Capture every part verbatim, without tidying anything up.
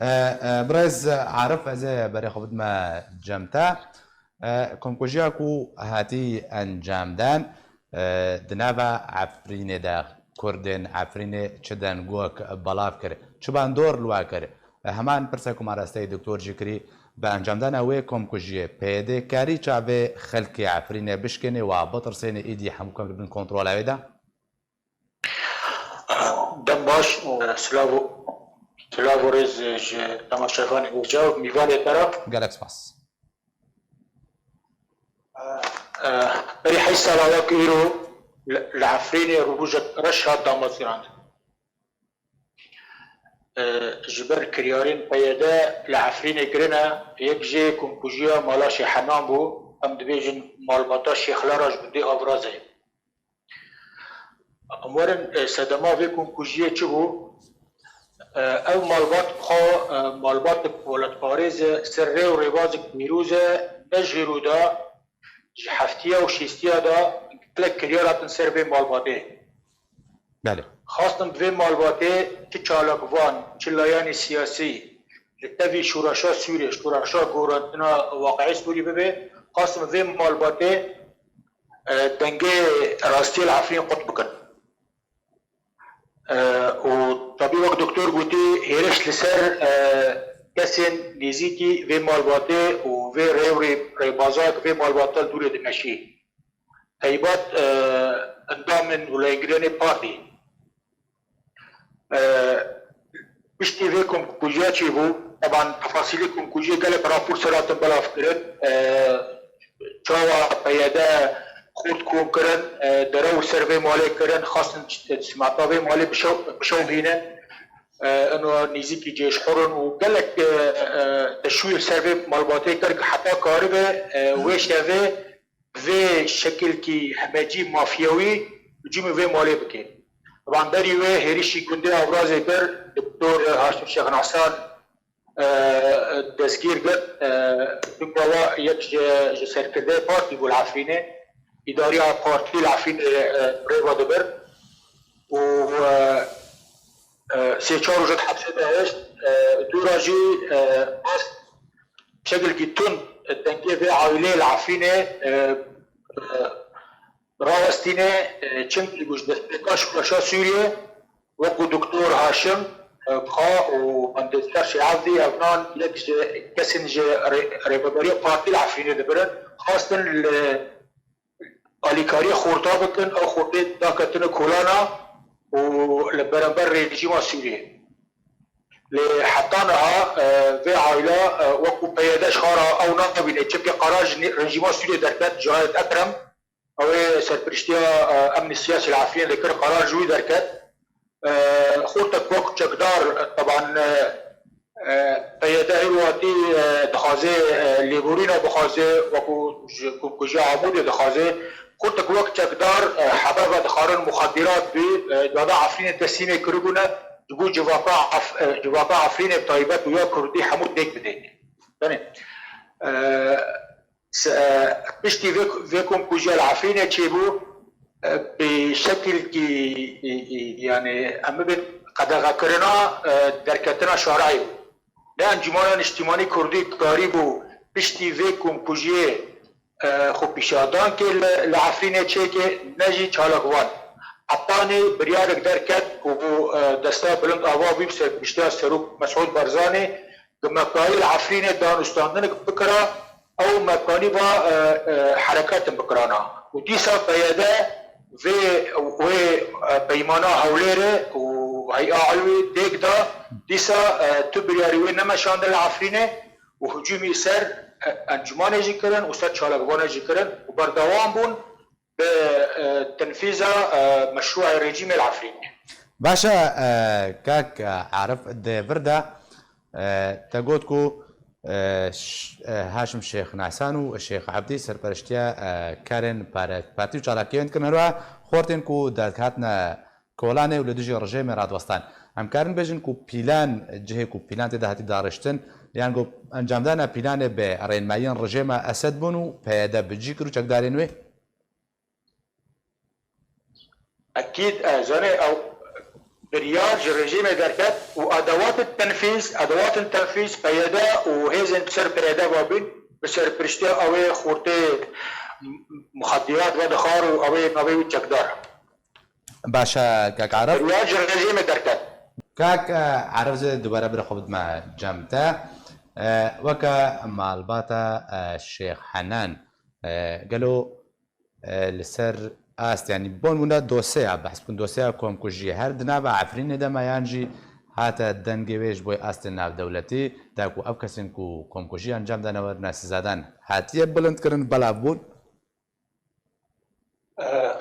E, e, birêz Arif, ez ê berê xwe bidime cem te. E, komkujiya ku hatî encamdan, e, di nava Efrînê de Kurdên Efrînê çi dengok belav kir, çi bandor li we kir? E, heman pirsa ku me rasteyî doktor jî kirî, bi encamdana wê komkujiyê, P Y D karî çavê xelkê Efrînê bişkênê, wa bitirsênê, îdî hemû kem dibin kontrola wê de? Dem baş, e, silav û, silav û rêz, e, ji temaşevanê hêja û mîvanê te re. Gelek spas. E, e, berî heşt sala wek îro li, li Efrînê rojek reş hat damezirandin. E, ji ber kiryarên P Y D li Efrînê kirine, yek jê komkujiya Malaşê Henan bû. Em dibêjin malbata Şêxlara ji gundê Avrazê. Em werin, e, sedema vê komkujiyê çi bû? E, ev malbat xwe, e, malbatek welatparêz e, ser rê û rêbazek pîroz e, ne ji hêro de, ji heftiya û şêstiya de gelek kiryar hatin ser vê malbatê. Belê. Xwestin bi vê malbatê çi çalakvan, çi layanê siyasî li tevî şoreşa Sûriyê, şoreşa gorantina waqiê Sûrî bibe, xwestin bi vê malbatê, e, dengê rastiyê li Efrîn qut bikin. E, û tabî wek doktor gotî, hêriş li ser, e, kesên nêzîkî vê malbatê û vê rê û rê-, rêbaza ku vê malbata li dûrê dimeşî. Teybat, e, endamên û leyengirênê partî. E, piştî vê komkujiya çêbû, teban tefasîlê komkujiyê gelek rapor ser hatin belavkirin. E, çawa P Y D xurt kom kirin, e, derew ser vê malê kirin, xwestin simata vê malê bişew-, bişewbînin. E, ino nêzîkî cêşxur in û gelek, e, e, teşwîr ser vê malbatê kir ku heta karibe, e, wê şevê vê şekilkî hemecî mafyawî hicûmê vê malê bike. Teban berî wê hêrişî gundê Avrazê kir, Doktor Haşim Şêx Nehsan, e, destgîr kir. E, çunka wa yek ji, ji serkirdeyê partî bû li Efrînê. Îdariya partî li Efrînê, e, rêva dibir. Û, e, e, sê çar roj hepsê de hişt, e, dû re jî, e, bas şekilkî tund dengê vê aîleyê li Efrînê, e, e, rawestîne, e, çimkî ku ji destpêka şoreşa Sûriyê, wekû Doktor Haşim, e, Xa û Endezkar Şêevdî, evnan yek ji kesên ji rê-, rêveberiya partî li Efrînê dibirin, xwestin li alîkariyê xorta bikin, ew xortê daketine kolana û li beramber rejîma Sûriyê. Lê heta niha, e, vê aîla, e, wekû P Y D ji xwe re ew nabîne, çimkî qerar ji nê-, rejîma Sûriyê derket, Cahit Ekrem, ew ê serpiriştiya, e, emnê siyasî li Efrînê dikir, qerar ji wî derket. E, xortek wek çekdar, e, teban, e, e, P Y D her watî, e, dixwaze, e, lêborîna bixwaze, wekû ji komkujiya Amûdê dixwaze. Xortek wek çekdar, e, hebe vedixwarin muxedîrat bî, e, dada Efrînê teslîmê kiribûne, ji bo civaka Ef-, e, civaka Efrînê bi taybet û ya Kurdî hemû têk bidê. Yanî, e, Se-, e, piştî vê, vê komkujiya li Efrînê çêbû, e, bi şekilkî, e, e, yanî, em bibin qedexekirina, e, derketina şareyê bû. Ne Encûmena Niştîmanî Kurdî karîbû piştî vê komkujiyê, e, xwe pîşadan kê li, li Efrînê çêke, ne jî çalakvan. Hetanî biryarek derket ku, e, desta bilind ava bû bi serpiştiya Serok Mesûd Barzanî, Di mekanî li Efrînê danûstandinek bikira, ew mekanî va, e, e, hereketin bikirana. Û dîsa P Y D vê, wê, e, peymana Hewlêrê û Hey'a Elwî dêk da, dîsa, e, tu biryarî wê nemeşandin li Efrînê û hicûmî ser, e, encûmanê jî kirin û ser çalakvanê jî kirin û berdewam bûn. Bi, e, tenfîza, e, meşrûa rejîmê li Efrînê. Baş e, e, kak, e, Arif, di vir de, e, te got ku, e, ş-, e, Haşim Şêx Nehsan û Şêx Ebdî serpereştiya, e, karên pare-, partî û çalakiyên dikirin, her wiha xortên ku derdihatine kolanê û li dijî rejîmê radiwestan. Em karin bêjin ku pîlan, cihê ku pîlan tê de hatî dariştin, yan ku encamdana pîlanê bi rênmayiyên rejîma Esed bûn û P Y D bi cî kir û çekdarên wê? Ekîd, e, zanê ew, Biryar ji rejîmê derket û adewatên tenfîz, adewatên tenfîz P Y D û hêzên ser P Y D ve bûn, bi serpiriştiya ew ê xortê muxeddirat vedixwar û ew ê navê wî çekdar. Baş e, kak Arif. Biryar ji rejîmê derket. Kak, e, Arif, zê dubare bira xwe bidime cem te. E, weke malbata, e, Şêx Henan, e, gelo, e, li ser ast, yanî, bon bûna dosyeya, behs bikin dosyeya komkujiyê. Her di nava Efrînê de me yan jî hate dengê wê ji bo astê navdewletî, ta ku ev kesên ku komkujiyê encam dane werine sizadan hatiye bilindkirin, belav bûn. Eh,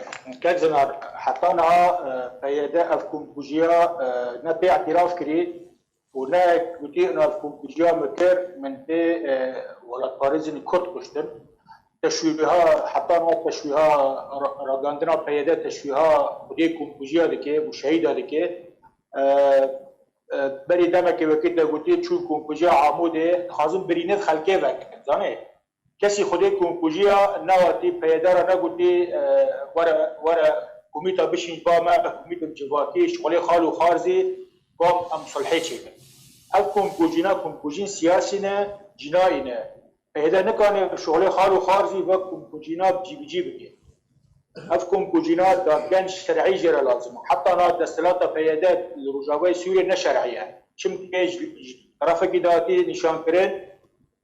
Kek Zinar, heta niha, eh, P Y D ev komkujiya, eh, ne pê îtiraf kirî û ne gotî, "Ina ev komkujiya min kir, min pê, eh, welatparêzên Kurd kuştin." Teşwîha, heta niha teşwîha ra-, ragandina P Y D teşwîha xwedê komkujiya dike û şehîda dike. Eh, eh, berî demekê wekî te gotî, çû komkujiya Amûdê, dixwazin birînê xelkê vekin, zanê? Kesî xwedê komkujiya nehatî, P Y D re negotî, e, were, were komîta bişîn ba me, komîtên civakî, şixulê xal û xarzî, ba em sulhê çêkin. Ev komkujîna, komkujîn siyasî ne, cînayî ne. P Y D nikane şixulê xal û xarzî ve komkujîna cîbicî bike. Ev komkujîna dadgen şer'î jê re lazim e. Heta niha desthilata P Y D li Rojavayê Sûriyê ne şer'î ye. Çimkî ji, ji terefekî de hatî nîşankirin,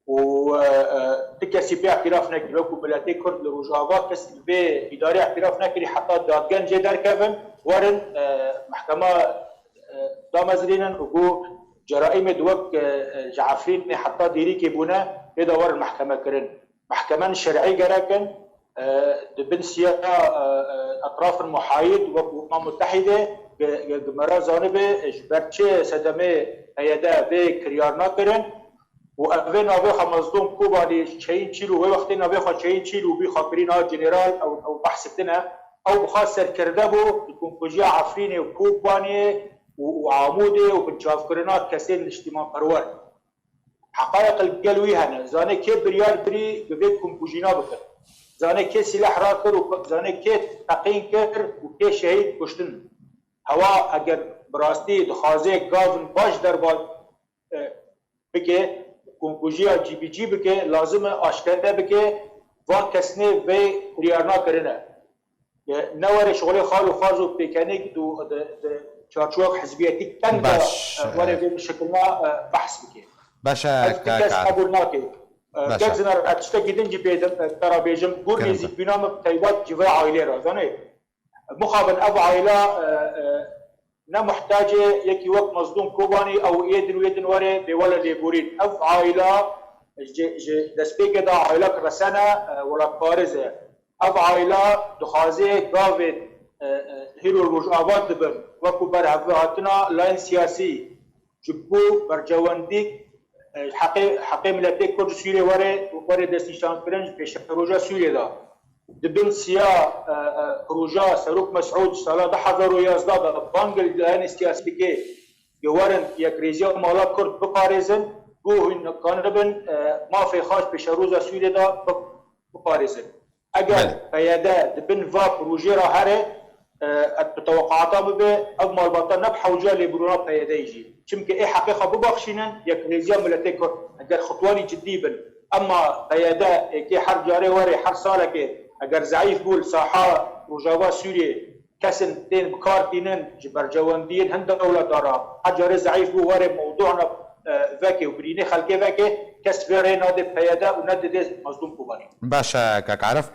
û, e, e, ti kesî pê îtiraf nekir. Wekû miletê Kurd li Rojava kes li vê îdarê îtiraf nekirî heta dadgen jê derkevin, werin, e, mehkema, e, damezrînin û ku ceraîmê di wek, e, e, ji Efrînê heta dîrîkê bûne, tê de werin mehkeme kirin. Mehkemen şer'î gerek in, e, di bin siya, e, e, etrafin muhayîd wekû Umem Mutehîdê, gi-, gi-, gi me re zanibe, ji ber çi sedemê P Y D vê kiryar nakirin, û ev ê navê xwe Mezlûm Kobanî Çeyîn Çîl û wê wextê navê xwe Çeyîn Çîl û bî xwe kirî niha general, ew, ew behs tine. Ew bi xwe serkirde bû di komkujiya Efrînê û Kobaniyê û, û Amûdê û binçavkirina kesên niştîmanperwer. Heqayek li gel wî hene. Zanê kê biryar birî bi vê komkujîna bikin. Zanê kê sîleh rakir û zanê kê teqîn kir û kê şehîd kuştin. Hewa eger bi rastî dixwaze gavin baş derbas, e, bike, komkujiya cîbicî bike, lazim e aşkere bike, van kesnê vê kiryarna kirine. E, ne were şixulê xal û xaz û pêkenê di, di, di çarçowa hizbiyetî teng de, Baş, e, were e. vê şikilna, e, behs bike. Baş e, Ez ti kak kes Arif. qebûl nake. E, Baş Kek e. Zinar, ez tiştekî din jî bêdim, e, te re bêjim. Gurgê Kerem zî te. bîna min teybat civê aîlê re, zanê? Mixabin ev aîla, e, e, ne muhtacê yekî wek Mezlûm Kobanî ew ê din wê din were bê wele lêborîn. Ev aîla ji, ji destpêkê de aîlek resene, e, welatparêz e. Ev aîla dixwaze gavên, e, e, hîro rojava dibin, wekû berhevhatina layên siyasî, ji bo berjewendî, e, heqê, heqê miletê Kurd ji Sûriyê were, were destnîşankirin ji pêşeroja Sûriyê de. Di bin siya, e, e, proja Serok Mesûd sala du hezar û yazdeh de bang li layên siyasî dike, ku werin yekrêziya mala Kurd biparêzin, ku hûn kanibin, e, mafê xwe ji pêşeroja Sûriyê de bi-, biparêzin. Eger Belê. P Y D di bin va projê re here, e, bi teweqata bibe, ev malbata ne bi hewca lêbirûna P Y D'yê jî. Çimkî ê heqê xwe bibaxşînin, yekrêziya miletê Kurd. Eger xutwanî cidî bin, emma P Y D êkê her carê were, her salekê, eger zeîf bû li saha Rojava Sûriyê, kesên tên bi kar tînin, ji berjewendiyên hin dewleta re, her carê zeîf bû, were mewdûna, e, veke û birînê xelkê veke, kes vê rê nade P Y D û nedide Mezlûm Kobanî. Baş e, kak Arif.